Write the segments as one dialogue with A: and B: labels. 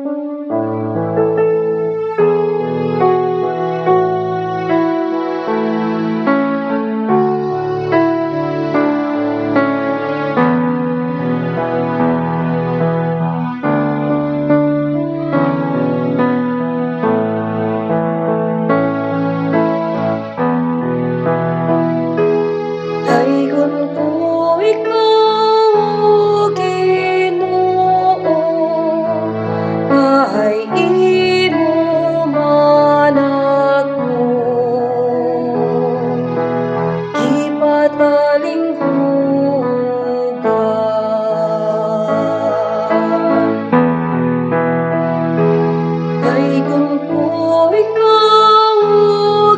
A: Daygon ko ikaw, O Ginoo, kay imo man ako gipatalinghugan. Daygon ko ikaw, O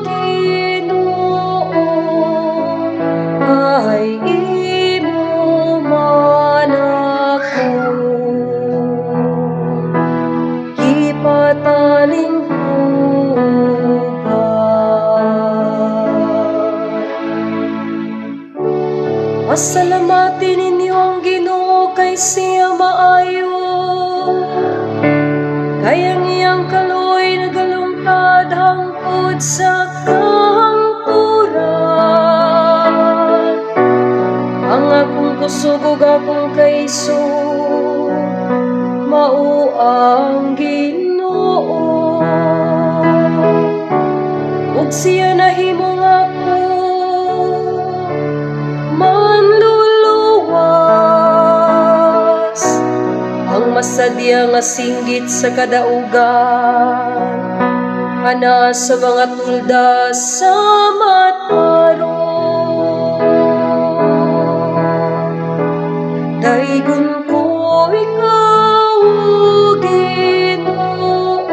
A: Ginoo, kay imo man ako gipatalinghugan. Pasalamati ninyo ang Ginoo kay siya maayo. Kay ang iyang kaluoy nagalungtad hangtod sa kahangturan. Ang akong kusog ug akong kaisog mao ang Ginoo. Ug siya nahimo nga ako manluluwas. Ang masadya nga singgit sa kadaugan ana sa mga tolda sa matarong. Daygon ko ikaw, O Ginoo,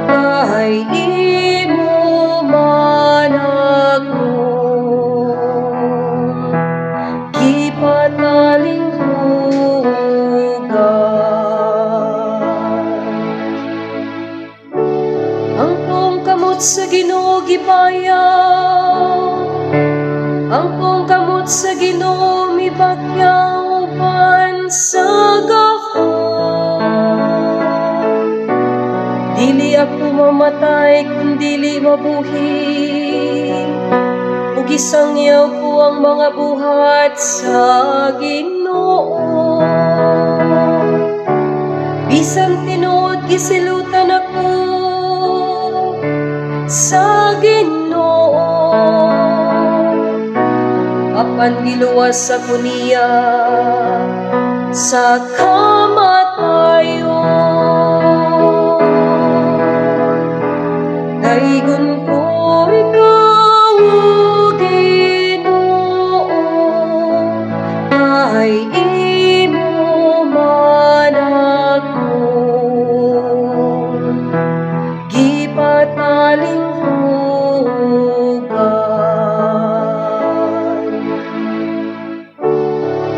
A: kay imo man ako gipatalinghugan. Ang tuong kamot sa Ginoo gibayaw, ang tuong kamot sa Ginoo mibakyaw uban sa gahom. Dili ako mamatay kung dili mabuhi, ug isangyaw ko ang mga buhat sa Ginoo. Bisan tinuod gisilutan ako sa Ginoo, apan giluwas ako niya sa kamatayon. Daygon ko ikaw, O Ginoo, kay imo man ako gipatalinghugan.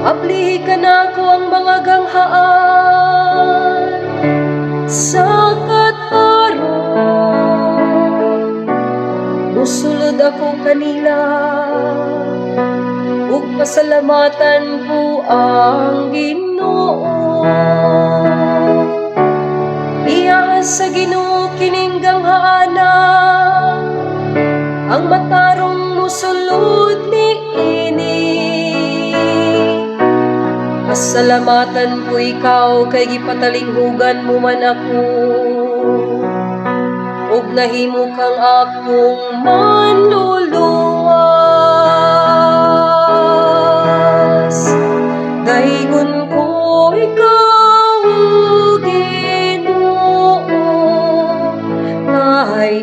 A: Ablihi kanako ang mga ganghaan sa katarong. Musulod ako kanila ug pasalamatan ko ang Ginoo. Iya sa Ginoo kining ganghaana, ang matarong musulod niini. Pasalamatan ko ikaw kay gipatalinghugan mo man ako ug nahimo kang akong manluluwas. Daygon ko ikaw, O Ginoo, kay